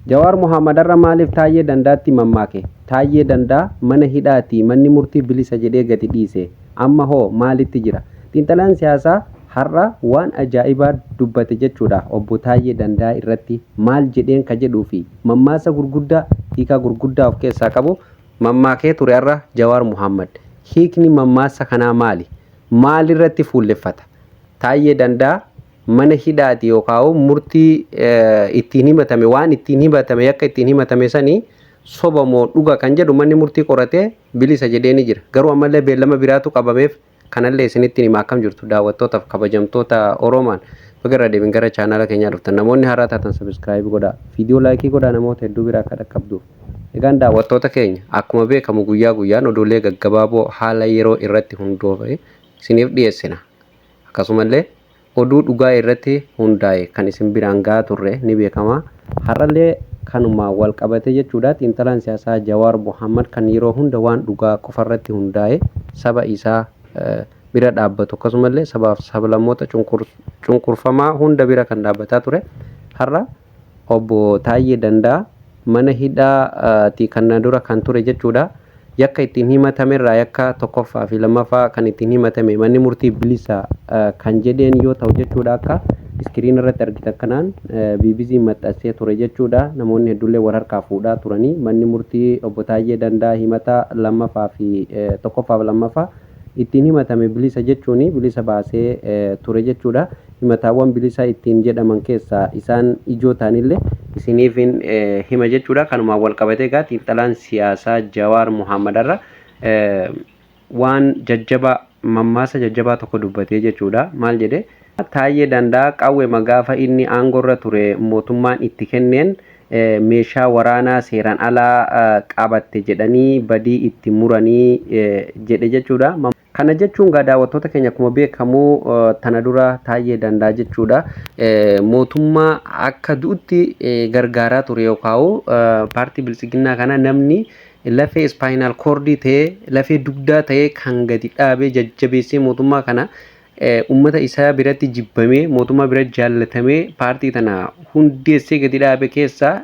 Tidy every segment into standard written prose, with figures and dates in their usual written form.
Jawaar Mohaammad har'a maaliif Taayyee Dandaatti mammaake? Taayyee Dandaa mana hidhaatii manni murtii bilisa jedhee gadi dhiise. Amma hoo maalitti jira? Xiinxalaan siyaasaa har'a waan ajaa'ibaa dubbate jechuudha Obbo Taayyee Dandaa irratti maal jedheen ka jedhuu fi mammaasa gurguddaa hiikaa gurguddaa of keessaa qabu mammaakee ture har'a Jawaar Mohaammad. Hiikni mammaasa kanaa maali? Maalirratti fuulleffata? Taayyee Dandaa mana hidhaati yookaan murtii ittiin himatame, waan ittiin himatame, yakka ittiin himatame sanii soba moo dhuga kan jedhu manni murtii qoratee bilisa jedhee ni jira. Garuu ammallee beellama biraatu qabameef, kanallee isinitti hima. Akkam jirtu, daawwattootaaf kabajamtoota Oromaan? Baga irra deebiin gara chaanaala keenyaa dhuftan. Namoonni haaraa taatan subscribe godhaa, viidiyoo like godhaa, namoota hedduu biraa akka dhaqqabduuf. Egaan daawwattoota keenya, akkuma beekamu guyyaa guyyaan oduulee gaggabaaboo haala yeroo irratti hundoofne isiniif dhiyeessina. Akkasumallee oduu dhugaa irratti hundaa'e kan isin biraan gahaa turre ni beekama. Har'allee kanuma wal qabate jechuudha. Xiinxalaan siyaasaa Jawaar Mohammad kan yeroo hunda waan dhugaa qofarratti hundaa'e saba isaa bira dhaabbatu, akkasumallee sabaaf sablammoota cunqurfamaa hunda bira kan dhaabbataa ture, har'a Obbo Taayyee Danda'a mana hidhaati kan dura kan ture jechuudha. Yakka ittiin himatamerraa, yakka tokkoffaa fi lammaffaa kan ittiin himatame manni murtii bilisa kan jedheen yoo ta'u jechuudha, akka screen irratti argitan kanaan BBC maxxansee ture jechuudha. Namoonni hedduullee wal harkaa fuudhaa turanii manni murtii Obbo Taayyee Danda'a himata lammaffaa fi tokkoffaa fi lammaffaa ittiin himatame bilisa jechuun bilisa baasee ture jechuudha. Himataawwan bilisa ittiin jedhaman keessaa isaan ijoo ta'anillee isiniifin hima jechuudha. Kanumaan wal qabatee egaa xiinxalaan siyaasaa Jawaar Mohammad har'a waan jajjabaa, mammaasa jajjabaa tokko dubbatee jechuudha. Maal jedhee? Taayyee Danda'a qawwema gaafa inni aangorra ture mootummaan itti kenneen meeshaa waraanaa seeraan alaa qabatte jedhanii badii itti muranii jedhe jechuudha. Kana jechuun gaa daawwattoota keenya, akkuma beekamu tana dura Taayyee Danda'a jechuudha mootummaa akka du'utti gargaaraa ture yookaan paartii Biltsiginnaa kana namni lafee spinal cord ta'ee, lafee dugdaa ta'ee kan gadi dhaabee jajjabeessee mootummaa kana ummata isaa biratti jibbamee mootummaa biratti jaallatamee paartii tana hundeessee gadi dhaabe keessaa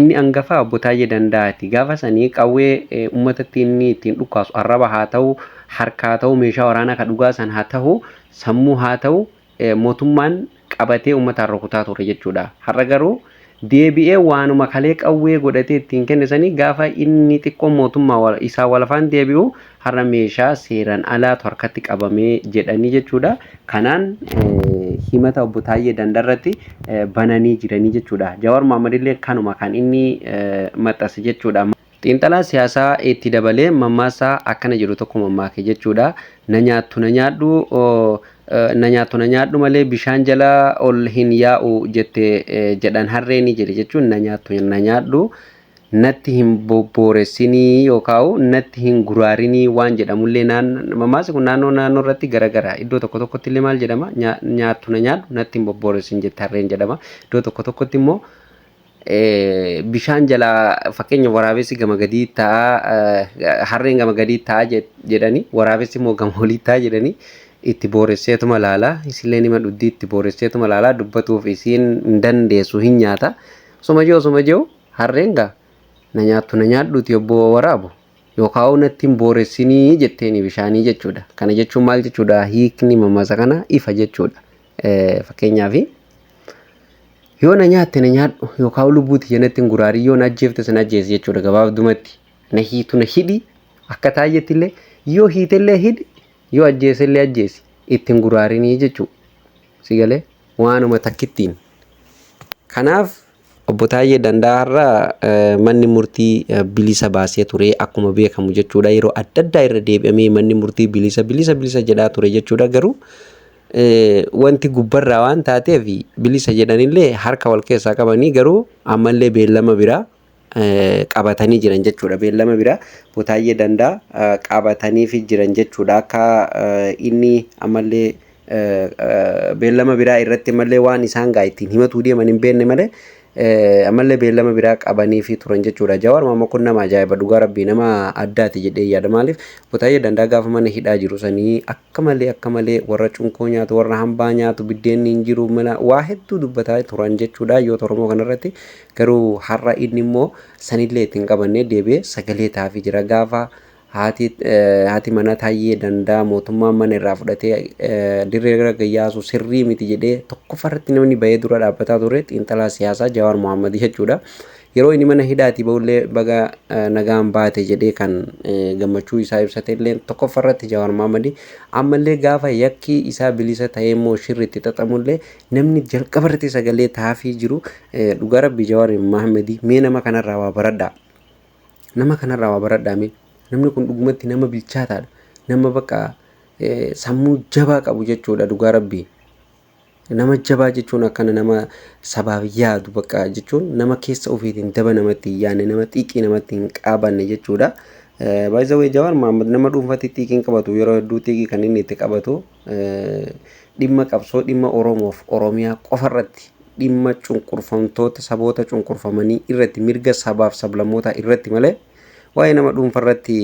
inni angafaa Obbo Taayyee Danda'aati. Gaafa sanii qawwee uummatatti inni ittiin dhukaasu arraba haa ta'u, harka haa ta'u, meeshaa waraanaa kan dhugaa san haa ta'u, sammuu haa ta'u, mootummaan qabatee uummataan rukutaa ture jechuudha. Har'a garuu deebi'ee waanuma kalee qawwee godhatee ittiin kenne sanii gaafa inni xiqqoo mootummaa isaa walafaan deebi'u har'a meeshaa seeraan alaatu harkatti qabamee jedhanii jechuudha. Kanaan himata Obbo Taayyee Dandarratti bananii jiranii jechuudha. Jawaar Mohaammed illee kanuma kan inni maxxanse jechuudha. Xiinxalaa siyaasaa itti dabalee mammaasaa akkana jedhu tokko mammaake jechuudha. Na nyaattu na nyaadhu, na nyaattu na nyaadhu malee bishaan jala ol hin yaa'u jette jedhan harreeni jedhe jechuun, na nyaattu na nyaadhu natti hin bobbooressinii yookaan natti hin guraarinii waan jedhamullee. Mammaasi kun naannoo naannoo irratti garagara. Iddoo tokko tokkotti illee maal jedhama? Nyaattu na nyaadhu natti hin bobbooressin jette harreen jedhama. Iddoo tokko tokkotti immoo bishaan jalaa, fakkeenya waraabessi gama gadii ta'a, harreen gama gadii ta'a jedhanii, waraabessi immoo gama olii ta'a jedhanii, itti booresseetuma laala. Isillee nima dhuddii, itti booresseetuma laala, dubbatuuf isiin hin dandeessu, hin nyaata. Osuma jiru osuma jiru harreen gaa na nyaattu na nyaadhuuti obbo waraabu yookaan natti hin booressinii jetteeni bishaanii jechuudha. Kana jechuun maal jechuudha? Hiikni mammaasa kana ifa jechuudha. Fakkeenyaaf, yoo na nyaatte na nyaadhu yookaan lubbuu tiyya natti hin guraarii, yoo na ajjeefte sana ajjeesi jechuudha gabaabdumatti. Na hiitu na hidhi, akka taayyetti illee yoo hiitellee hidhi, yoo ajjeesellee ajjeesi, itti hin guraarinii jechuudha. Si galee waanuma takkittiin. Kanaaf Obbo Taayyee Danda'a har'a manni murtii bilisa baasee ture akkuma beekamu jechuudha. Yeroo adda addaa irra deebi'amee manni murtii bilisa bilisa bilisa jedhaa ture jechuudha. Garuu wanti gubbarraa waan taateef bilisa jedhanillee harka wal keessaa qabanii, garuu ammallee beellama biraa qabatanii jiran jechuudha. Beellama biraa Obbo Taayyee Danda'a qabataniifi jiran jechuudha. Akka inni ammallee beellama biraa irratti ammallee waan isaan gaa ittiin himatuu deeman hin beekne malee Ammallee beellama biraa qabaniifi turan jechuudha. Jawaar Mohaammed kun nama ajaa'iba, dhugaa rabbii nama addaati jedhee yaada. Maaliif, Obbo Taayyee Danda'a gaafa mana hidhaa jiru sanii akka malee akka malee warra cunkoo nyaatu, warra hambaa nyaatu, biddeenni hin jiru, mana waa hedduu dubbataa turan jechuudha hayyoota Oromoo kanarratti. Garuu har'a inni immoo sanillee ittiin qabannee deebi'ee sagalee taafii jira. Gaafa haati haati manaa Taayyee Danda'a mootummaan mana irraa fudhatee dirree irra gayyaasu sirrii miti jedhee tokkoffaarratti namni bahee dura dhaabbataa ture xiinxalaa siyaasaa Jawaar Mohaammed jechuudha. Yeroo inni mana hidhaatii bahullee baga nagaan baate jedhee kan gammachuu isaa ibsate illee tokkoffaarratti Jawaar Mohaammed. Ammallee gaafa yakki isaa bilisa ta'ee immoo shirri itti xaxamullee namni jalqabarratti sagalee taafii jiru dhugaa rabbii Jawaar Mohaammed. Mee nama kanarraa waa baradhaa. Nama kanarraa waa baradhaa mee. Namni kun dhugumatti nama bilchaataadha. Nama bakka sammuu jabaa qabu jechuudha dhugaa rabbii. Nama jabaa jechuun akkana, nama sabaaf yaadu bakka jechuun nama keessa ofiitiin daba namatti hin yaadne, nama xiiqii namatti hin qabanne jechuudha. By the way, Jawaar Mohaammed nama dhuunfatti xiiqii hin qabatu. Yeroo hedduu xiiqii kan inni itti qabatu dhimma qabsoo, dhimma Oromoof Oromiyaa qofarratti, dhimma cunqurfamtoota, saboota cunqurfamanii irratti, mirga sabaaf sablammootaa irratti malee waa'ee nama dhuunfa irratti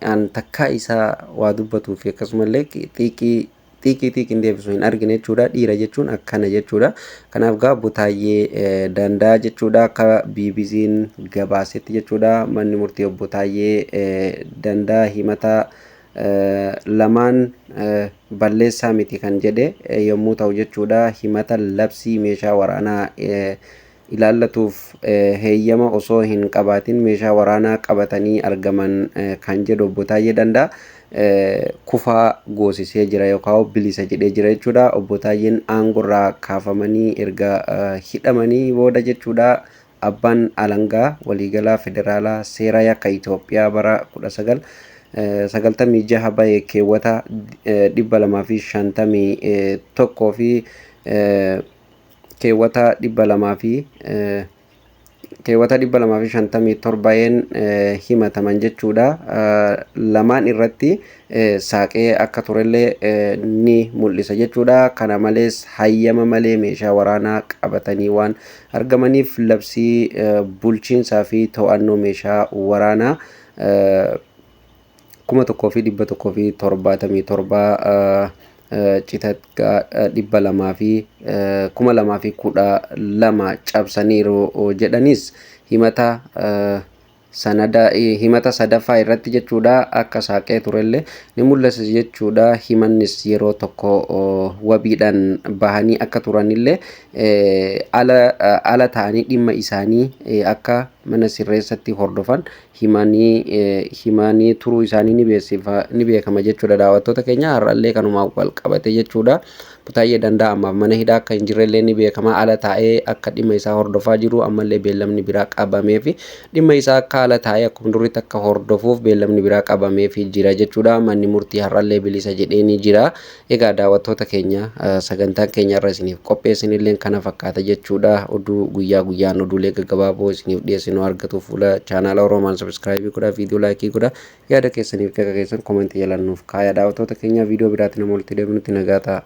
an takkaa isaa waa dubbatuu fi akkasumallee xiiqii xiiqii xiiqiin deebisu hin argine jechuudha. Dhiira jechuun akkana jechuudha. Kanaaf gaa Obbo Taayyee Danda'a jechuudha, akka BBC'n gabaasetti jechuudha. Manni murtii Obbo Taayyee Danda'a himata lamaan balleessaa miti kan jedhe yommuu ta'u jechuudha. Himata labsii meeshaa waraanaa ilaallatuuf heeyyama osoo hin qabaatin meeshaa waraanaa qabatanii argaman kan jedhu Obbo Taayyee Danda'a kufaa goosisee jira yookaan bilisa jedhee jira jechuudha. Obbo Taayyeen aangorraa kaafamanii erga hidhamanii booda jechuudha. Abbaan alangaa waliigalaa federaalaa seera yakka Itoophiyaa bara 1996 bahe keewwata 251 fi keewwata 200 fi keewwata 257n himataman jechuudha. Lamaan irratti saaqee akka turellee ni mul'isa jechuudha. Kana malees hayyama malee meeshaa waraanaa qabatanii waan argamaniif labsii bulchiinsaa fi to'annoo meeshaa waraanaa 1177 cita 200 fi 2012 cabsaniiru jedhanis himata sanada himata sadaffaa irratti jechuudha akka saaqee turellee ni mul'isa jechuudha. Himannis yeroo tokko wabiidhaan bahanii akka turanillee ala ta'anii dhimma isaanii akka mana sirreessatti hordofan himanii turuu isaanii ni beekama jechuudha. Daawwattoota keenya, har'allee kanumaan wal qabate jechuudha. Taayyee Danda'a ammaaf mana hidhaa akka hin jirrellee ni beekama. Ala taa'ee akka dhimma isaa hordofaa jiru, ammallee beellamni biraa qabamee fi dhimma isaa akka ala taa'ee akkuma duriitti akka hordofuuf beellamni biraa qabamee fi jira jechuudha. Manni murtii har'allee bilisa jedhee ni jira. Egaa daawwattoota keenya, sagantaan keenya irra isiniif qopheessinillee kana fakkaata jechuudha. Oduu guyyaa guyyaan oduulee gaggabaaboo isiniif dhiyeessinu argatuuf fuula chaanaala Oromaan subscribe godhaa, viidiyoo like godhaa, yaada keessaniif qeeqa keessan comment jalaan nuuf kaayaa. Daawwattoota keenya, viidiyoo biraatti nama walitti deebinutti nagaa ta'a.